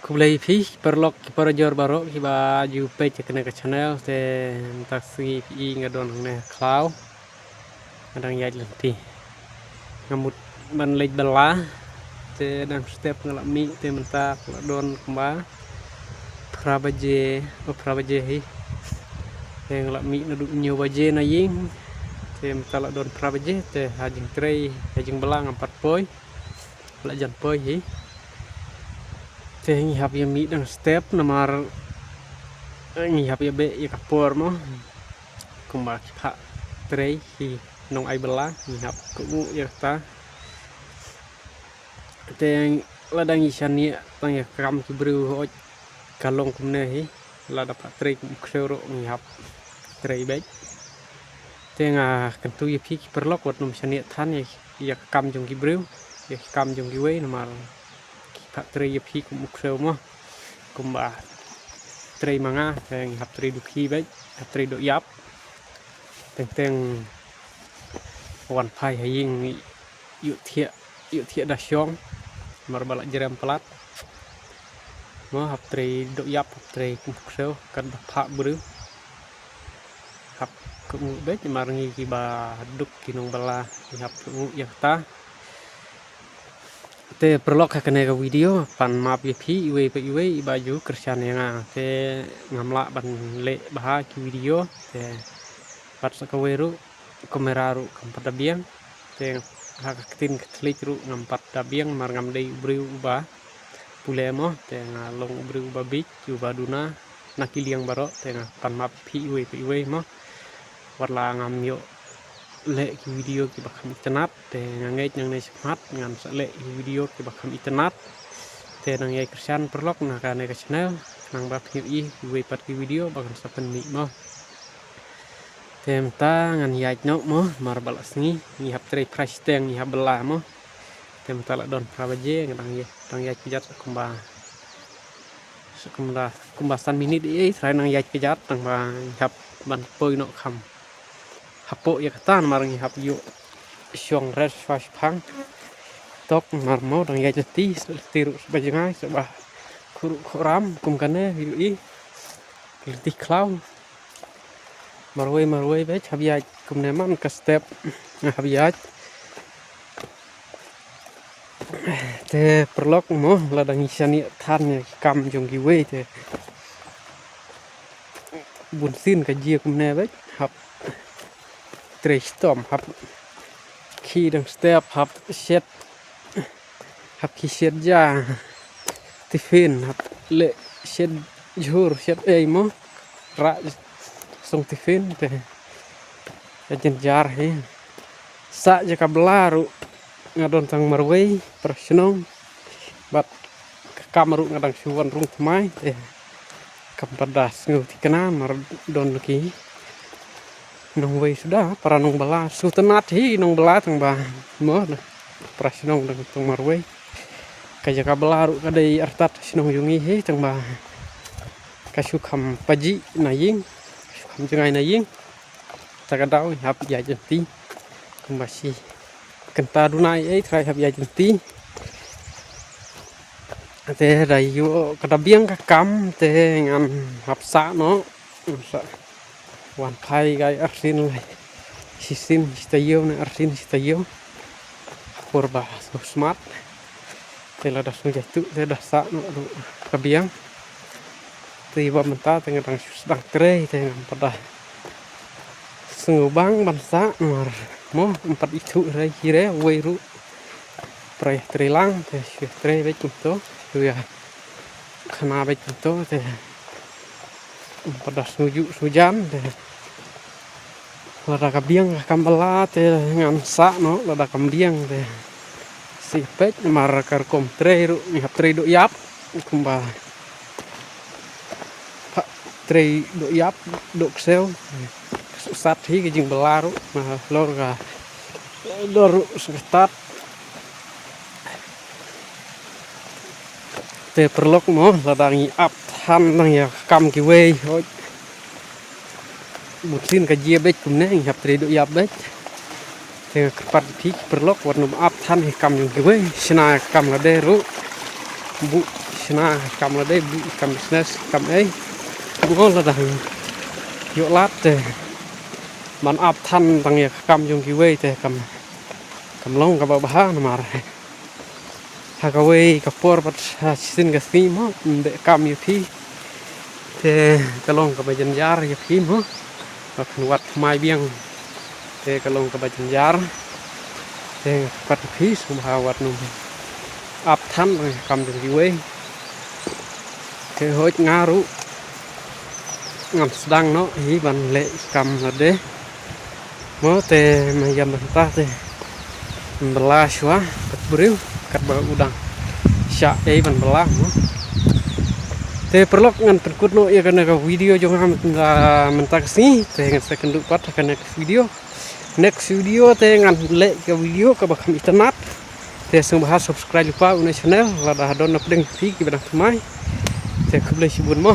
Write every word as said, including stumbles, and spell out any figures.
Khublei phi paralok ki parajor baroh kiba ju peit ïa kane ka channel. Te mynta sngi phi i nga don hangne khlaw, nga dang ïaid lynti, nga mut ban leit bylla. Te dang step nga la mih, te mynta ka la don kumba phra baje, o phra baje hi. Te nga la mih naduh hynñiew baje na ïing. Te mynta la don phra baje, te ha jingtrei ha jingbylla ngam pat poi, la jan poi hi. Te ngi hap ïa mih dang step namar ngi hap ïa beh ïa ka por mo. Kumba ki phah trei ki nong ai bylla ngi hap kohnguh ïa kata. Te lada ngi shaniah tang ïa ka kam ki briew, hooid ka long kumne hi. Lada phah trei kum u ksew ruh ngi hap trei beit. Te nga kyntu ïa phi ki paralok wat nym shaniah than ïa, ïa ka kam jong ki briew, ïa ka kam jong kiwei namar ki phah trei ïa phi kum u ksew mo. Kumba trei ma nga te ngi hap trei dukhi beit, hap trei doh ïap. Teng teng wan phai ha ïing ngi ïoh thiah, ïoh thiah da shong. Namar ba la jrem palat mo, hap trei doh ïap, hap trei kum u ksew, kat ba phah briew. Hap kohnguh beit namar ngi kiba duk ki nong bylla ngi hap kohnguh ïa kata. Te paralok, ha kane ka video pan map ïa phi iwei pa iwei iba ju kyrshan ïa nga. Te ngam lah ban leh bha ki video, te pat sa kawei ruh kamera ruh kam pat da biang. Te ha ka ktien Katholik ruh ngam pat da biang namar ngam dei u briew uba pule mo, te nga long u briew uba bieit, uba duna na ki liang baroh. Te nga pan map ïa phi iwei pa iwei mo. Wat la ngam ïoh leh ki video kiba kham itynnad, te nga ngeit nangne shakhmat ngan sa leh ki video kiba kham itynnad. Te nang ïai kyrshan paralok na kane ka channel, khnang ba phin ïohi iwei pat ki video ba ngan sa pynmih mo. Te mynta ngan ïaid noh mo, namar ba la sngi, ngi hap trei phra shiteng, ngi hap bylla mo. Te mynta la don phra baje, nga dang ïaid, dang ïaid kjat kumba, kumba, kumba san minit ei ei, trai nang ïaid kjat, tang ba ngi hap ban poi noh kham hapoh ïa kata namar ngi hap ïoh shong rest shuwa shipang. Tok namar mo dang ïaid lynti, sa lynti ruh sa ba jngai, sa ba khuruh khuram, kum kane, ïohi. Lynti khlaw. Marwei marwei beit hap ïaid kumne man ka step. Hap ïaid. Te paralok mo, lada ngi shaniah than ïa ki kam jong kiwei te bun sien ka jia kumne beit, hap trei shitom, hap khie dang step, hap shet, hap khie shet ja tiffin, hap leh shet jhur, shet ei mo, rah song tiffin te. Ka jynjar hi. Sah ja ka bylla ruh nga don tang marwei, para shnong. Bad ka kam ruh nga dang shu wan rung thymmai te. Kam pat da sngew thikna namar don ki nongwei suda, para nongbylla. Sngewtynnad hi nongbylla tang ba mo, para shnong dang tang marwei. Ka jaka bylla ruh ka dei artat shnong jong ngi hi tang ba ka shu kham pajih na ïing, ka shu kham jngai na ïing. Ta ka daw hap ïaid lynti. Kumba shi kynta duna ei ei trai hap ïaid lynti. Te da ïoh ka da biang ka kam te ngan hap sah noh. Sa wan phai kai arsien lai. Shisien shi taïew ne arsien shi taïew. Por ba sngewsmat. Te lada sngew jaituh te da sah noh ruh ka biang. Te ba mynta te nga dang shu sdang trei te ngam pat da sngewbang ban sah namar mo ym pat ithuh re hi re uwei ruh. Trei trei lang te shu trei beit kumto, shu ïa khana beit kumto te ym pat da sngewjuh sngewjan te. Lada ka biang ka kam bylla te ngan sah noh, lada kam biang te shu peit namar ka rukom trei ruh ngi hap trei doh ïap kumba pha trei doh ïap, doh ksew. Sat hi ka jingbylla ruh na lor ka dor ruh sngewtat. Te paralok mo, lada ngi ap than nang ïa kam kiwei, hooid. Bun sien ka jia beit kumne, ngi hap trei doh ïap beit. Te nga kyrpad ïa phi ki paralok wat nym ap than ïa kam jong kiwei, shna ïa kam lade ruh. Buh Shna kam lade, kam business, kam ei. Mo lada ïoh lad te ban ap than tang ïa ka kam jong kiwei te kam, kam long kaba bha namar ha kawei ka por pat ha shisien ka sngi mo ym dei kam ïa phi. Te ka long kaba jynjar ïa phi mo. Ba phin wad thymmai biang. Te ka long kaba jynjar. Te nga kyrpad ïa phi sngewbha wat nym ap than kam jong kiwei. Te hooid nga ruh ngam sdang noh hi ban leh kam lade. Mo te ma ïam mynta te bylla shuwa kat briew kat ba u dang shah ei ban bylla mo. Te paralok ngan pynkut noh ïa kane ka video jong nga mynta, mynta ka sngi te ngan sa kynduh pat ha kane ka video. Next video te ngan leh ka video kaba kham itynnat. Te sngewbha subscribe lypa une u channel lada don na pdeng phi kiba dang thymmai. Te khublei shibun mo.